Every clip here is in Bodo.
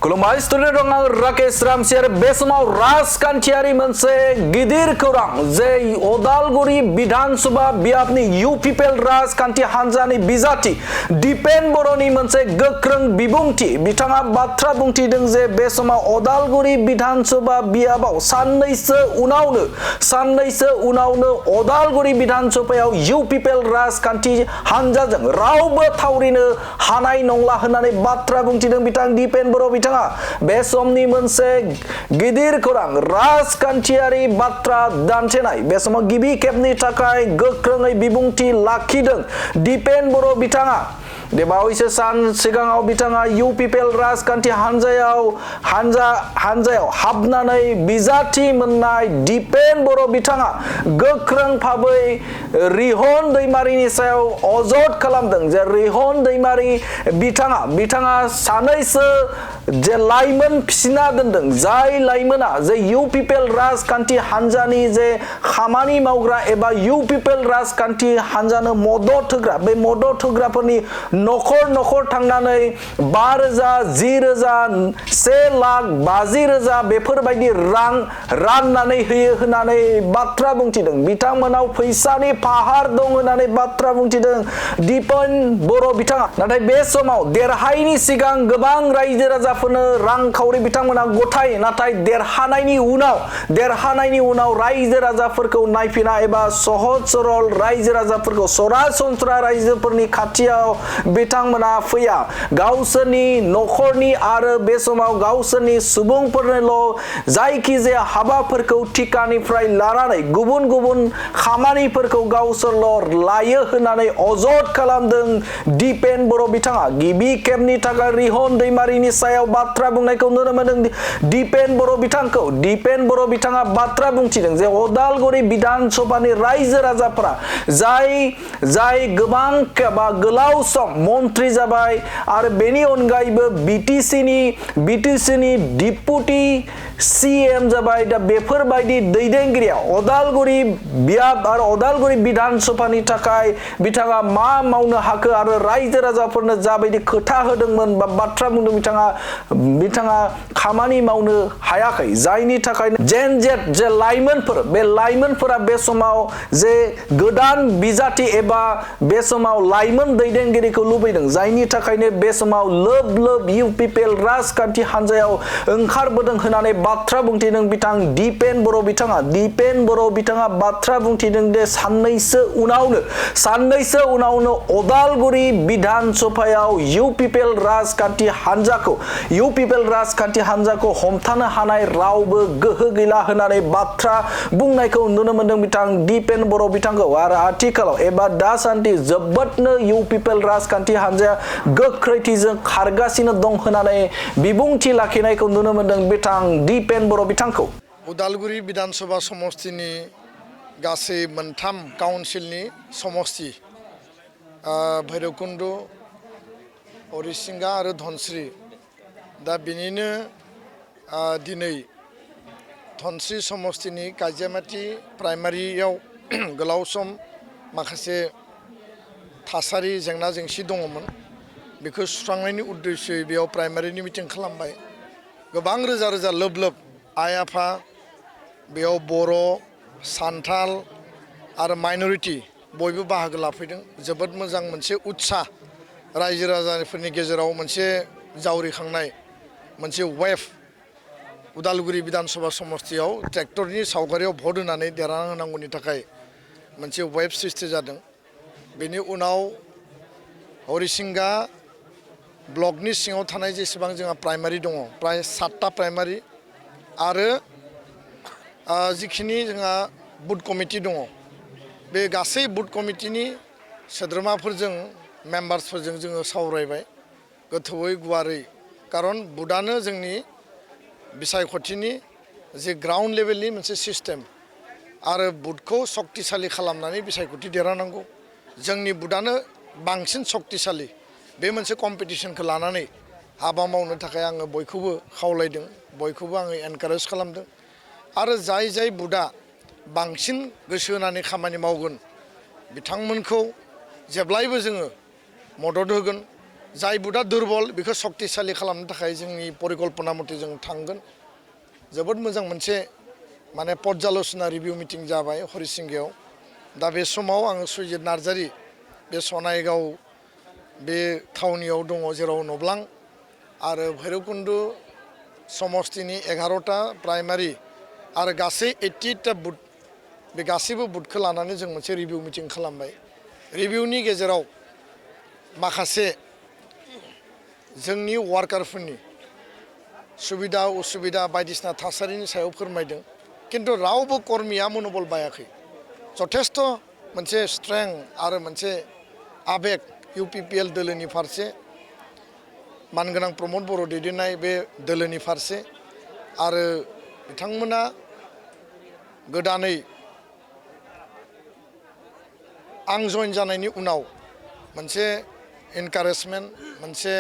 खुलुमबाय स्टुडिअ दं आं राकेश रामसियार बे समाव राजखान्थियारि मोनसे गिदिर खौरां जे उदालगुरि विधानसभा बियाबनि इउपिपिएल राजखान्थि हान्जानि बिजाथि दिपेन बर'नि मोनसे गोख्रों बिबुंथि बिथाङा बाथ्रा बुंथिदों जे बे समाव उदालगुरि विधानसभा बियाबाव साननैसो उनावनो उदालगुरि विधानसभायाव इउपिपिएल राजखान्थि हान्जाजों रावबो थावरिनो हानाय नंला होननानै बाथ्रा बुंथिदों बिथां दिपेन बर' बिथाङा बे समनि मोनसे गिदिर खौरां राजखान्थियारि बाथ्रा दान्थेनाय बे समाव गिबि खेबनि थाखाय गोख्रोङै बिबुंथि लाखिदों दिपेन बर' बिथाङा बावैसो सान सिगाङाव बिथाङा इउपिपिएल राजखान्थि हान्जायाव हाबनानै बिजाथि मोननाय दिपेन बर' बिथाङा गोख्रों भाबै रिहन दैमारिनि सायाव अजद खालामदों जे रिहन दैमारि बिथाङा सानैसो जे लाइमोन फिसिना दोनदों जाय लाइमोना जे इउपिपिएल राजखान्थि हान्जानि जे खामानि मावग्रा एबा इउपिपिएल राजखान्थि हान्जानो मदद होग्रा बे मदद होग्राफोरनि नखर थांनानै 5,000 10,000 1,50,000 बेफोरबायदि रां राननानै होयो होननानै बाथ्रा बुंथिदों बिथांमोनाव फैसानि फाहार दं होननानै बाथ्रा बुंथिदों दिपेन बर' बिथाङा नाथाय बे समाव देरहायैनि सिगां गोबां रायजो राजाफोरनो रांखावरि बिथांमोना गथाय नाथाय देरहानायनि उनाव रायजो राजाफोरखौ नायफिना एबा सहज सरल रायजो राजाफोरखौ सरासनस्रा रायजोफोरनि खाथियाव बिथांमोना फैया गावसोरनि नखरनि आरो बे समाव गावसोरनि सुबुंफोरनोल' जायखिजाया हाबाफोरखौ थिकानिफ्राय लानानै गुबुन खामानिफोरखौ गावसोरल' लायो होननानै अजद खालामदों दिपेन बर' बिथाङा गिबि खेबनि थाखाय रिहन दैमारिनि सायाव बाथ्रा बुंनायखौ नुनो मोनदों दिपेन बर' बिथाङा बाथ्रा बुंथिदों जे उदालगुरि विधानसभानि रायजो राजाफोरा जाय गोबां गोलाव सम मन्त्रि जाबाय आरो बेनि अनगायैबो बिटिसिनि डिपुटि सीएम जाबाय दा बेफोरबायदि दैदेनगिरिया उदालगुरि बियाब आरो उदालगुरि विधानसभानि थाखाय बिथाङा मा मावनो हाखो आरो रायजो राजाफोरनो जाबायदि खोथा होदोंमोन बा बाथ्रा बुंदों बिथाङा खामानि मावनो हायाखै जायनि थाखाय जेन जेट जे लाइमोनफोरा बे समाव जे गोदान बिजाथि एबा बे समाव लाइमोन दैदेनगिरिखौ लुबैदों जायनि थाखायनो बे समाव लोब इउपिपिएल राजखान्थि हान्जायाव ओंखारबोदों होननानै बाथ्रा बुंथिदों बिथां दिपेन बर' बिथाङा बाथ्रा बुंथिदों दे साननैसो उनावनो उदालगुरि विधानसभायाव इउपिपिएल राजखान्थि हान्जाखौ हमथानो हानाय रावबो गोहो गैला होननानै बाथ्रा बुंनायखौ नुनो मोनदों बिथां दिपेन बर' बिथांखौ आरो आथिखालाव एबा दासान्दि जोबोदनो इउपिपिएल राजखान्थि हान्जाया गोख्रैथिजों खारगासिनो दं होननानै बिबुंथि लाखिनायखौ नुनो मोनदों बिथां दिपेन बर' बिथांखौ उदालगुरि विधानसभा समष्टिनि गासै मोनथाम काउन्सिलनि समष्टि भैरबकुन्द हरिसिंगा आरो धनस्रि दा बेनिनो दिनै धनस्रि समष्टिनि काजियामाति प्राइमारियाव गोलाव सम माखासे थासारि जेंना जेंसि दङमोन बेखौ सुस्रांनायनि उद्देश्यै बेयाव प्राइमारिनि मिटिं खालामबाय गोबां रोजा लोब आइ आफा बेयाव बर' सान्थाल आरो माइनरिटि बयबो बाहागो लाफैदों जोबोद मोजां मोनसे उत्साह रायजो राजाफोरनि गेजेराव मोनसे जावरिखांनाय मोनसे वेभ उदालगुरि विधानसभा समष्टियाव ट्रेक्टरनि सावगारियाव भट होनानै देरहाना होनांगौनि थाखाय मोनसे वेभ सृष्टि जादों बेनि उनाव हरिसिंगा ब्लकनि सिङाव थानाय जेसेबां जोंहा प्राइमारि दङ प्राय 7टा प्राइमारि आरो जिखिनि जोंहा बुथ कमिटि दङ बे गासै बुथ कमिटिनि सोद्रोमाफोरजों मेम्बार्सफोरजों जोङो सावरायबाय गोथौयै गुवारै खारन बुथआनो जोंनि बिसायख'थिनि जे ग्राउन्ड लेभेलनि मोनसे सिस्टेम आरो बुथखौ सक्तिशालि खालामनानै बिसायख'थि देरहानांगौ जोंनि बुथआनो बांसिन सक्तिशालि बे मोनसे कम्पिटिशनखौ लानानै हाबा मावनो थाखाय आङो बयखौबो खावलायदों बयखौबो आङो एनकारेज खालामदों आरो जाय बुथआ बांसिन गोसो होनानै खामानि मावगोन बिथांमोनखौ जेब्लायबो जोङो मदद होगोन जाय बुदा दुरबल बेखौ शक्तिशाली खालामनो थाखाय जोंनि परिकल्पना मथे जों थांगोन जोबोद मोजां मोनसे माने पर्यालोचना रिभिउ मिटिं जाबाय हरिसिंगायाव दा बे समाव आङो सुजित नार्जारी बे सनायगाव बे थावनियाव दङ जेराव नब्लां आरो भैरबकुन्द समस्तिनि 11टा प्राइमारि आरो गासै 80टा बुथ बे गासैबो बुथखौ लानानै जों मोनसे रिभिउ मिटिं खालामबाय रिभिउनि गेजेराव माखासे जोंनि वार्कारफोरनि सुबिदा उसुबिदा बायदिसिना थासारिनि सायाव फोरमायदों किन्तु रावबो कर्मिया मनोबल बायाखै जथेस्थ मोनसे स्ट्रेंथ आरो मोनसे आबेग UPPL दोलोनि फारसे मानगोनां प्रमद बर' दैदेननाय बे दोलोनि फारसे आरो बिथांमोना गोदानै आं जइन जानायनि उनाव मोनसे एनकारेजमेन्ट मोनसे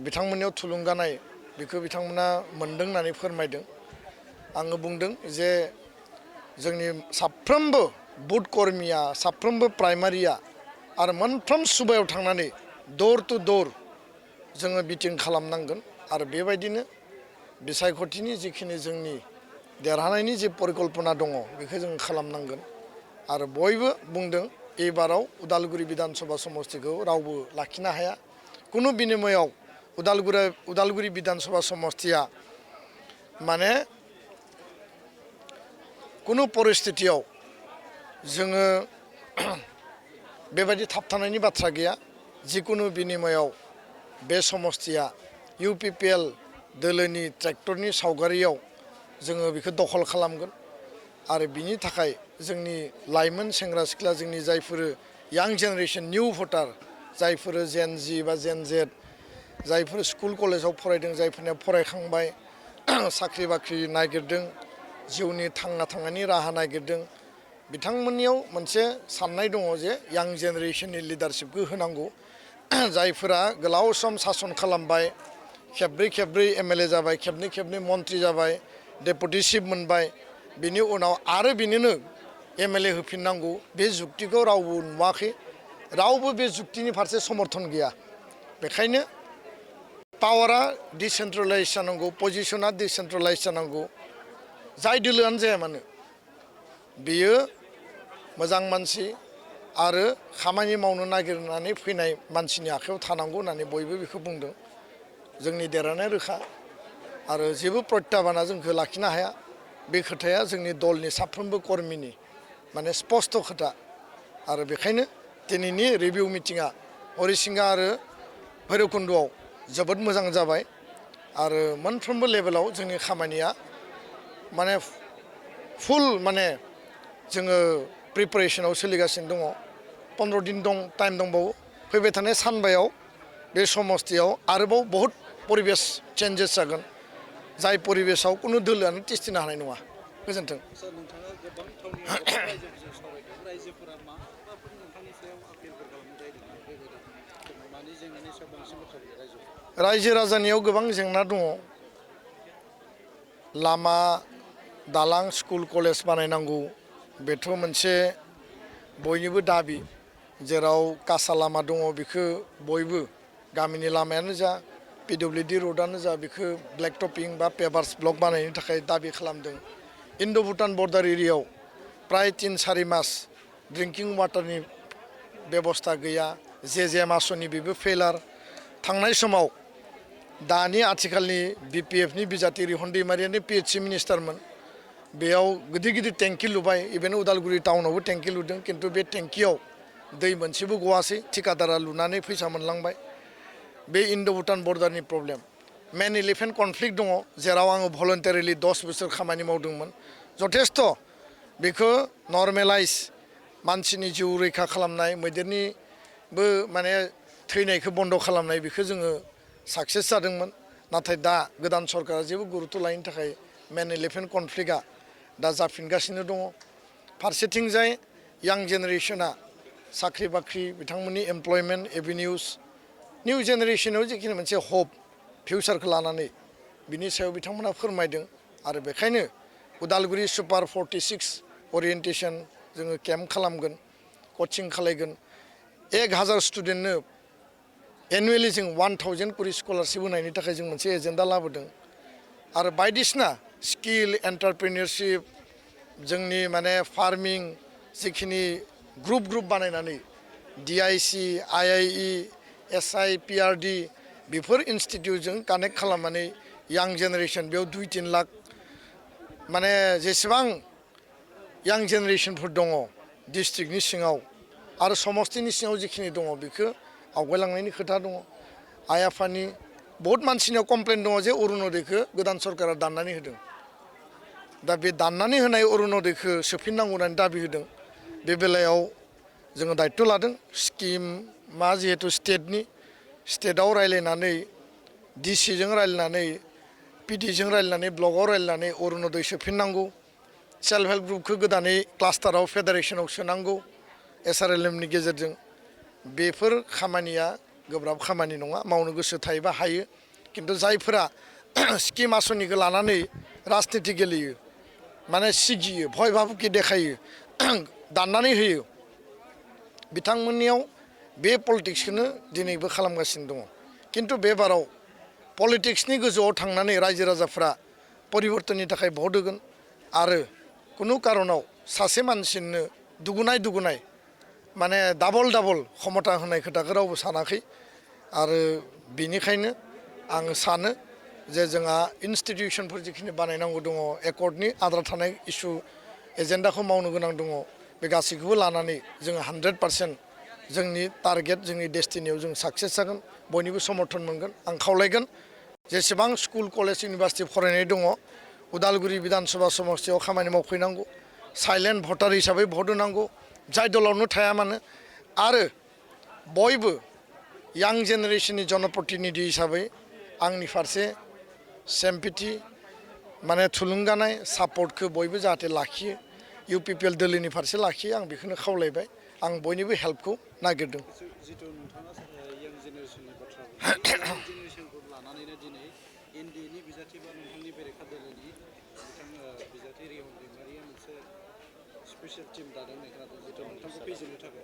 बिथांमोननियाव थुलुंगानाय बेखौ बिथांमोना मोनदों होननानै फोरमायदों आङो बुंदों जे जोंनि साफ्रोमबो बुथ कर्मिया साफ्रोमबो प्राइमारिया आरो मोनफ्रोम सुबायाव थांनानै दर टु दर जोङो मिटिं खालामनांगोन आरो बेबायदिनो बिसायख'थिनि जिखिनि जोंनि देरहानायनि जे परिकल्पना दङ बेखौ जों खालामनांगोन आरो बयबो बुंदों एबाराव उदालगुरि बिधानसभा समस्तिखौ रावबो लाखिनो हाया कुनु बिनिमयाव उदालगुरि बिधानसभा समस्तिया माने कुनु परिस्थितियाव जोङो बेबायदि थाबथानायनि बाथ्रा गैया जिकुनु बिनिमयाव बे समस्तिया UPPL दोलोनि ट्रेक्टरनि सावगारियाव जोङो बेखौ दखल खालामगोन आरो बिनि थाखाय जोंनि लाइमोन सेंग्रा सिख्ला जोंनि जायफोर यां जेनेरेशन निउ भटार जायफोर जेन जि बा जेन जेड जायफोर स्कुल कलेजाव फरायदों जायफोरना फरायखांबाय साख्रि बाख्रि नागिरदों जिउनि थांना थानायनि राहा नागिरदों बिथांमोननियाव मोनसे साननाय दङ जे यां जेनेरेशननि लिडारशिपखौ होनांगौ जायफोरा गोलाव सम सासन खालामबाय खेबब्रै MLA जाबाय खेबनै मन्त्रि जाबाय डेपुटि चिफ मोनबाय बिनि उनाव आरो बिनिनो MLA होफिननांगौ बे जुक्तिखौ रावबो नुवाखै रावबो बे जुक्तिनि फारसे समर्थन गैया बेखायनो पावारा डिसेन्ट्रेलाइज जानांगौ पजिशना डिसेन्ट्रेलाइज जानांगौ जाय दोलोआनो जाया मानो बेयो मोजां मानसि आरो खामानि मावनो नागिरनानै फैनाय मानसिनि आखायाव थानांगौ होननानै बयबो बेखौ बुंदों जोंनि देरहानाया रोखा आरो जेबो प्रत्याबाना जोंखौ लाखिनो हाया बे खोथाया जोंनि दलनि साफ्रोमबो कर्मिनि माने स्पष्ट खोथा आरो बेखायनो दिनैनि रिभिउ मिटिङा हरिसिंगा आरो भैरबकुन्दआव जोबोद मोजां जाबाय आरो मोनफ्रोमबो लेभेलाव जोंनि खामानिया माने फुल माने जोङो प्रिपारेसनाव सोलिगासिनो दङ 15 दिन टाइम दंबावो फैबाय थानाय सानबायाव बे समस्तियाव आरोबाव बहुत परिबेस चेन्जेस जागोन जाय परिबेसाव कुनु दोलोआनो तिस्थिनो हानाय नङा गोजोन्थों रायजो राजानियाव गोबां जेंना दङ लामा दालां स्कुल कलेज बानायनांगौ बेथ' मोनसे बयनिबो दाबि जेराव कासा लामा दङ बेखौ बयबो गामिनि लामायानो जा PWD रोडआनो जा बेखौ ब्लेक टपिं बा पेभार्स ब्लक बानायनो थाखाय दाबि खालामदों इन्ड' भुटान बर्डार एरियायाव प्राय 3-4 मास ड्रिंकिं वाटारनि बेबस्था गैया जे मासनि बेबो फेलार थांनाय समाव दानि आथिखालनि BPFनि बिजाथि रिहन दैमारियानो PHC मिनिस्टारमोन बेयाव गिदिर टेंकि लुबाय इभेन उदालगुरि टाउनावबो टेंकि लुदों किन्तु बे टेंकियाव दै मोनसेबो गवासै ठिकादारा लुनानै फैसा मोनलांबाय बे इन्ड' भुटान बर्डारनि प्रब्लेम मेन इलिफेन्ट कनफ्लिक्ट दङ जेराव आङो भलन्टारिलि 10 बोसोर खामानि मावदोंमोन जथेस्थ बेखौ नर्मेलाइज मानसिनि जिउ रैखा खालामनाय मैदेरनिबो माने थैनायखौ बन्द खालामनाय बेखौ जोङो साक्सेस जादोंमोन नाथाय दा गोदान सरकारा जेबो गुरुत्व लायैनि थाखाय मेन इलिफेन्ट कनफ्लिक्टआ दा जाफिनगासिनो दङ फारसेथिंजाय यां जेनेरेशना साख्रि बाख्रि बिथांमोननि एमप्लयमेन्ट एभिनिउस निउ जेनेरेशनाव जिखिनि मोनसे होप फिउचारखौ लानानै बिनि सायाव बिथांमोना फोरमायदों आरो बेखायनो उदालगुरि सुपार 46 ओरिएन्टेसन जोङो केम्प खालामगोन कचिं खालायगोन 1000 स्टुडेन्टनो एनुवेलि जों 1000 करि स्कलारशिप होनायनि थाखाय जों मोनसे एजेन्डा लाबोदों आरो बायदिसिना स्किल एन्टारप्रेनियरशिप जोंनि माने फार्मिं जिखिनि ग्रुप बानायनानै DIC IIE SI PRD बेफोर इनस्टिट्यूटजों कानेक्ट खालामनानै यां जेनेरेशन बेयाव 2-3 लाख माने जेसेबां यां जेनेरेशनफोर दङ डिस्ट्रिक्टनि सिङाव आरो समस्तिनि सिङाव जिखिनि दङ बेखौ आवगायलांनायनि खोथा दङ आइ आफानि बहुत मानसिनियाव कमप्लेन दङ जे अरुणोदयखौ गोदान सरकारा दाननानै होदों दा बे दाननानै होनाय अरुणोदयखौ सोफिननांगौ होननानै दाबि होदों बे बेलायाव जोङो दायित्व लादों स्किम मा जिहेतु स्टेटआव रायलायनानै डिसिजों रायलायनानै पिडिजों रायलायनानै ब्लकआव रायलायनानै अरुणोदय सोफिननांगौ सेल्फ हेल्प ग्रुपखौ गोदानै क्लास्टाराव फेडारेशनाव सोनांगौ SRLMनि गेजेरजों बेफोर खामानिया गोब्राब खामानि नङा मावनो गोसो थायोबा हायो किन्तु जायफोरा स्किम आसनिखौ लानानै राजनिति गेलेयो माने सिगियो भय भाबुकि देखायो दाननानै होयो बिथांमोननियाव बे पलिटिक्सखौनो दिनैबो खालामगासिनो दङ किन्तु बे बाराव पलिटिक्सनि गोजौआव थांनानै रायजो राजाफ्रा परिबर्तननि थाखाय भट होगोन आरो कुनु कारनाव सासे मानसिनो दुगुनाय माने डाबल क्षमता होनाय खोथाखौ रावबो सानाखै आरो बेनिखायनो आं सानो जे जोंहा इनस्टिट्यूशनफोर जिखिनि बानायनांगौ दङ एकर्डनि आद्रा थानाय इस्यु एजेन्डाखौ मावनो गोनां दङ बे गासैखौबो लानानै जोङो 100% जोंनि टारगेट जोंनि डेस्टिनियाव जों साक्सेस जागोन बयनिबो समर्थन मोनगोन आं खावलायगोन जेसेबां स्कुल कलेज इउनिभार्सिटि फरायनाय दङ उदालगुरि विधानसभा समस्तियाव खामानि मावफैनांगौ साइलेन्ट भटार हिसाबै भट होनांगौ जाय दलावनो थाया मानो आरो बयबो यां जेनेरेशननि जनप्रतिनिधि हिसाबै आंनि फारसे सेम्पिथि माने थुलुंगानाय सापर्टखौ बयबो जाहाथे लाखियो UPPL दोलोनि फारसे लाखियो आं बेखौनो खावलायबाय आं बयनिबो हेल्पखौ नागिरदों जितु नोंथाङा यां जेनेरेशननि बाथ्रा जेनेरेशनखौ लानानैनो दिनै NDAनि बिजाथि बा नोंथांनि बेरेखा दोलोनि बिजाथि रिहन दैमारिया मोनसे स्पेसियेल टीम दादों खोनादों जितु नोंथांखौ फेजेननो थाखाय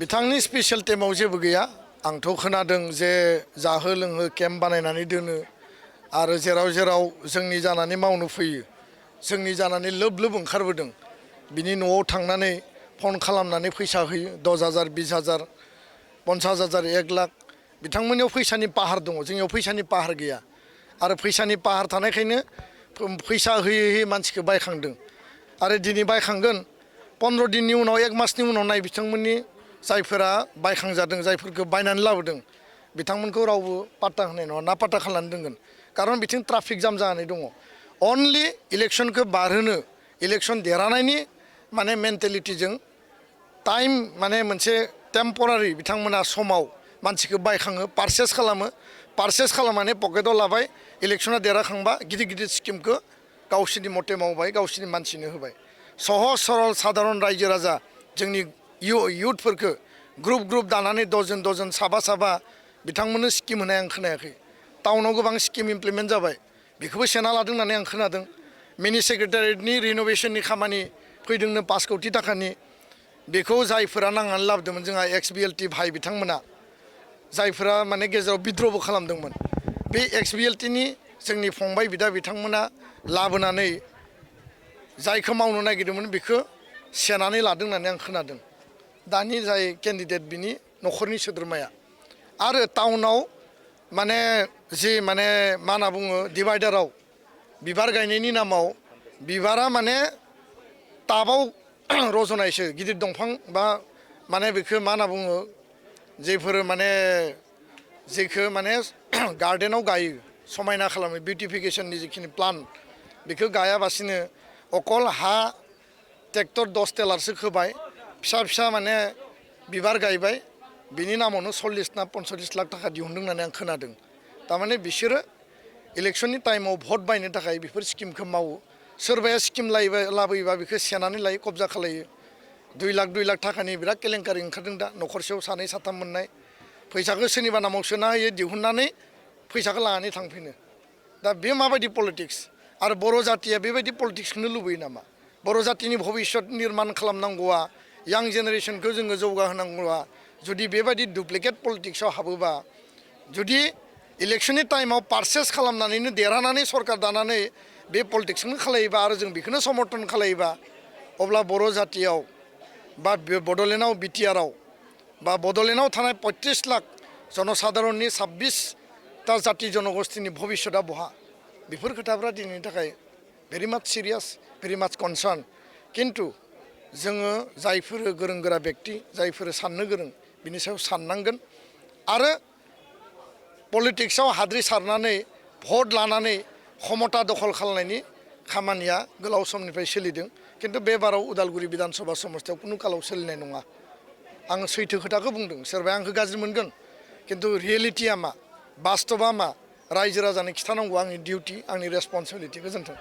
बिथांनि स्पेसियेल टीमाव जेबो गैया आंथ' खोनादों जे जाहो लोंहो केम्प बानायनानै दोनो आरो जेराव जोंनि जानानै मावनो फैयो जोंनि जानानै लोब ओंखारबोदों बिनि न'आव थांनानै फन खालामनानै फैसा होयो 10,000 20,000 50,000 1 लाख बिथांमोननियाव फैसानि पाहार दङ जोंनियाव फैसानि पाहार गैया आरो फैसानि पाहार थानायखायनो फैसा होयै मानसिखौ बायखांदों आरो दिनै बायखांगोन 15 दिननि उनाव 1 मासनि उनाव नाय बिथांमोननि जायफोरा बायखांजादों जायफोरखौ बायनानै लाबोदों बिथांमोनखौ रावबो पात्ता होनाय नङा ना पात्ता खालामनानै दोनगोन खारन बिथिं ट्राफिक जाम जानानै दङ अनलि इलेक्शनखौ बारहोनो इलेक्शन देरहानायनि माने मेन्टेलिटिजों टाइम माने मोनसे टेम्परारि बिथांमोना समाव मानसिखौ बायखाङो पारचेस खालामनानै पकेटाव लाबाय इलेक्शना देरहाखांबा गिदिर स्किमखौ गावसोरनि मथे मावबाय गावसोरनि मानसिनो होबाय सहज सरल साधारन रायजो राजा जोंनि युथफोरखौ ग्रुप दानानै दजन साबा बिथांमोननो स्किम होनाय आं खोनायाखै टाउनाव गोबां स्किम इमप्लिमेन्ट जाबाय बेखौबो सेना लादों होननानै आं खोनादों मिनि सेक्रेटारियेटनि रिनोभेशननि खामानि फैदोंनो 5 कोटि थाखानि बेखौ जायफोरा नांनानै लाबोदोंमोन जोंहा XBLT भाई बिथांमोना जायफोरा माने गेजेराव बिद्रबो खालामदोंमोन बे XBLTनि जोंनि फंबाय बिदा बिथांमोना लाबोनानै जायखौ मावनो नागिरदोंमोन बेखौ सेनानै लादों होननानै आं खोनादों दानि जाय केन्डिडेट बिनि न'खरनि सोद्रोमाया आरो टाउनाव माने जि माने मा होनना बुङो डिभाइडाराव बिबार गायनायनि नामाव बिबारा माने टाबाव रज'नायसो गिदिर दंफां बा माने बेखौ मा होनना बुङो जेफोर माने जेखौ माने गार्डेनाव गायो समायना खालामो बिउटिफिकेशननि जिखिनि प्लान बेखौ गायाबासिनो अकल हा ट्रेक्टर 10 टेलारसो खोबाय फिसा माने बिबार गायबाय बिनि नामावनो 40 ना 45 लाख थाखा दिहुनदों होननानै आं खोनादों थारमाने बिसोरो इलेक्शननि टाइमाव भट बायनो थाखाय बेफोर स्किमखौ मावो सोरबाया स्किम लाबोयोबा बेखौ सेनानै लायो कब्जा खालायो 2 लाख थाखानि बिराद केलेंकारि ओंखारदों दा न'खरसेयाव 2 3 मोननाय फैसाखौ सोरनिबा नामाव सोना होयो दिहुननानै फैसाखौ लानानै थांफिनो दा बे माबायदि पलिटिक्स आरो बर' जातिया बेबायदि पलिटिक्सखौनो लुबैयो नामा बर' जातिनि भबिष्यत निर्माण खालामनांगौआ यां जेनेरेशनखौ जोङो जौगाहोनांगौआ जुदि बेबायदि डुप्लिकेट पलिटिक्सआव हाबोबा जुदि इलेक्शननि टाइमाव पारचेस खालामनानैनो देरहानानै सरकार दानानै बे पलिटिक्सखौनो खालायोबा आरो जों बेखौनो समर्थन खालायोबा अब्ला बर' जातियाव बा बड'लेण्डआव बिटिआरआव बा बड'लेण्डआव थानाय 35 लाख जनसाधारननि 26टा जाति जनगोष्ठीनि भबिष्यतआ बहा बेफोर खोथाफ्रा दिनैनि थाखाय भेरि माच सिरियास भेरि माच कनसार्न किन्तु जोङो जायफोर गोरों गोरा व्यक्ति जायफोर साननो गोरों बिनि सायाव साननांगोन आरो पलिटिक्सआव हाद्रि सारनानै भट लानानै क्षमता दखल खालामनायनि खामानिया गोलाव समनिफ्राय सोलिदों किन्तु बे बाराव उदालगुरि बिधानसभा समस्थियाव कुनु कालाव सोलिनाय नङा आं सैथो खोथाखौ बुंदों सोरबाया आंखौ गाज्रि मोनगोन किन्तु रियेलिटिया मा बास्तबा मा रायजो राजानो खिथानांगौ आंनि डिउटि आंनि रेसपन्सिबिलिटि गोजोन्थों